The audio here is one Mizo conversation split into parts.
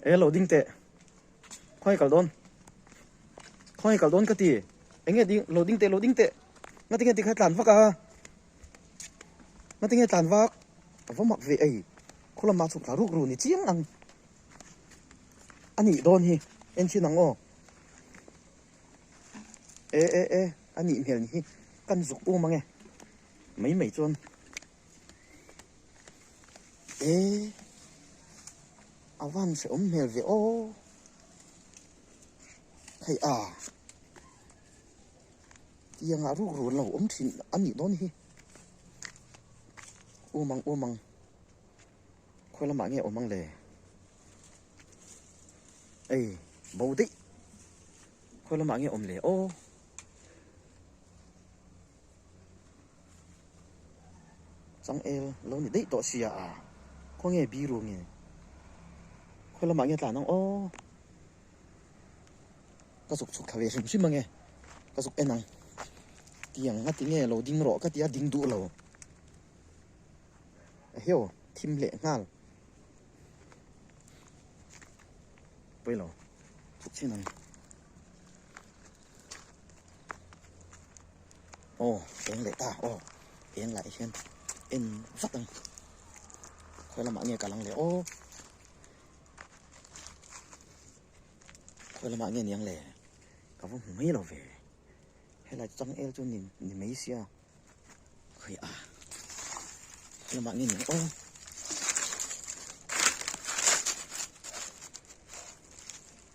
E lo ding teh. Khawnge kal dawn? Khawnge kal dawn ka ti. Enge ding lo ding teh lo ding teh. Ngatinge tikha tlan vak a? Ngatinge tlan vak? A va mak ve ei. Khaw lamah chhuk thla ruk ru ni chiang ang. A nih dawn hi. En chhin ang aw. E e e a nih hmel ni hi. Kan zuk um ange. Mai mai chuan. E a van hrehawm hmel ve aw hei a tiang ah ruk run lo awm thin a nih dawn hi um ang um ang khawi lamah nge awm ang le ei bo daih khawi lamah nge awm le aw. Changel lo ni daih tawh sia a, khawnge biru nge khawi lamah nge tlan ang aw, ka zuk chhuk thla ve hrim hrim ange, ka zuk en ang tiang nga tinge lo ding rawh ka tia ding duh lo eheu thim leh nghal pawilo chhuk chin ang. Aw eng leh ta aw eng lah hian en vat ang khawi lamah nge kal ang le aw khawi lamah nge ni ang le ka va hmu mai lo ve helai chu changel chu ni ni mai sia khawi a khawi lamah nge ni ang aw.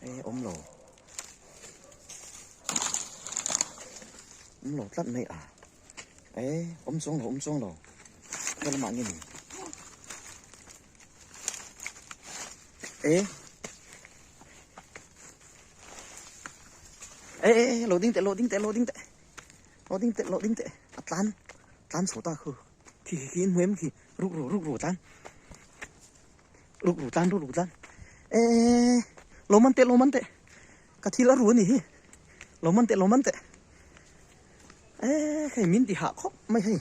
E awm lo awm lo tlat mai a e awm chuang lo awm chuang lo ka lamah nge ni e e e lo ding teh lo ding teh lo ding teh lo ding teh lo ding teh a tlan tlan chho ta khu khi khi khi in hmu em khi ruk ru ruk ru tlan. Ruk ru tlan ruk ru tlan e lo man teh lo man teh ka thil a ru a ni hi lo man teh lo man teh e hei min ti hah khawp mai hei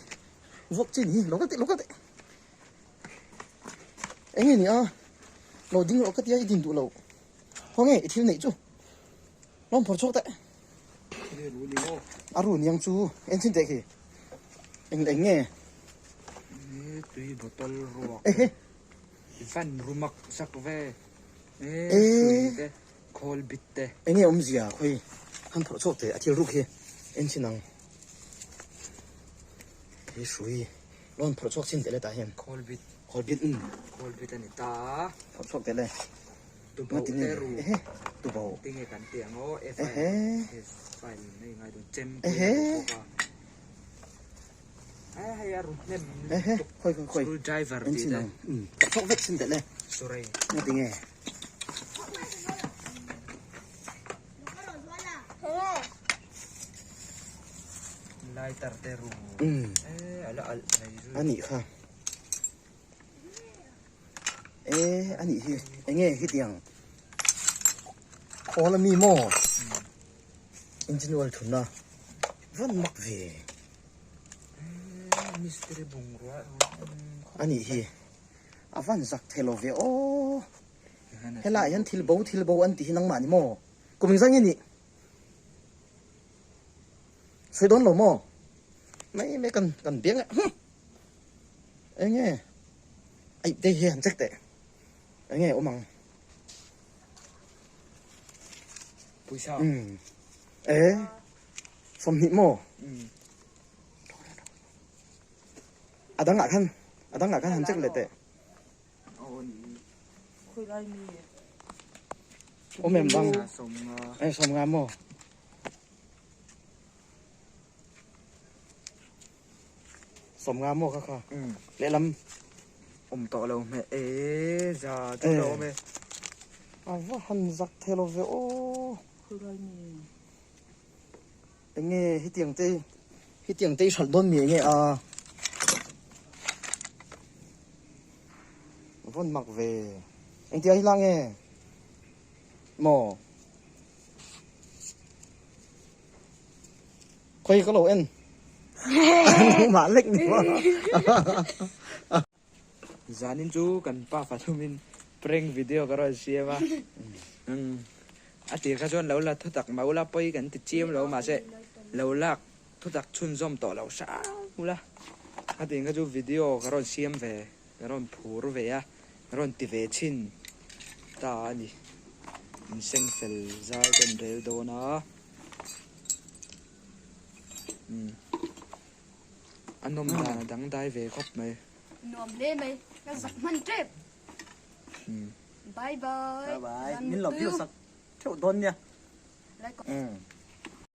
vuak chi ni hi lo kal teh lo kal teh eng nge ni a lo ding rawh ka tia i din duh lo khaw nge i thil neih chu lawm phawrh chhuak teh a ru niang chu en chhin teh khi eng eng nge tui bottle ruak ehe Van rumak sak ve e hrui te khawl bit te. Enge awmzia khawi han phawrh chhuak teh a thil ruk hi en chin ang he hrui lo han phawrh chhuak chin teh le tah hian khawl bit khawl bit um khawl bit a ni ta phawrh chhuak teh le tubo te ru ehe tubo tinge kan tih ang aw ehe file nei ngai dawn chem ehe Ehe, khawi khawi khawi. Screwdriver En tih chin te. ang. Um, ka thawk vek chin teh le. Sorry. Nga ti nge. Lighter te ru. Um. Eh, ala al thei zui. Ani kha. Eh, ani hi. Enge hi tiang. Khawl ami maw? Engine oil thunna van mak ve. Mistiri bungrua Ani hi a van zak thei lo ve aw. Helaiah hian thil bo thil bo an tih hi nangmah ni maw? Kum engzah nge nih? Sawi dawn lo maw? Mai mai kan kan biang e. Enge aih te hi han check teh. Enge awm ang? Puisa. Um. E. 20 maw? Um. A dangah khan a dangah khan han check leh teh. Awm em bang? E 50 maw? 50 maw kha kha? Um. Lehlam. Awm tawh lo hmeh e za chu lo awm e. A va han zak thei lo ve aw. Enge hetiang te hetiang te i hralh dawn mi enge a. Vawn mak ve. Engtia hi lah nge? Maw? Khawi ka lo en. Nangmah lek ni maw? Zanin chu kan pa fathumin. Prank video ka rawn siam a. A tir kha chuan lo la thutak mah ula pawi kan ti chiam lo mahse lo lak thutak chhunzawm tawh lo hrang ula. A tir kha chu video ka rawn siam ve ka rawn phur ve a ka rawn ti ve chhin ta a ni. Inseng fel zai ka inrel dawn a. A nawm dan a dangdai ve khawp mai. Nuam hle mai. Ka zak hman tep. Bye bye. Bye bye. Min lo view sak theuh dawn nia. Like.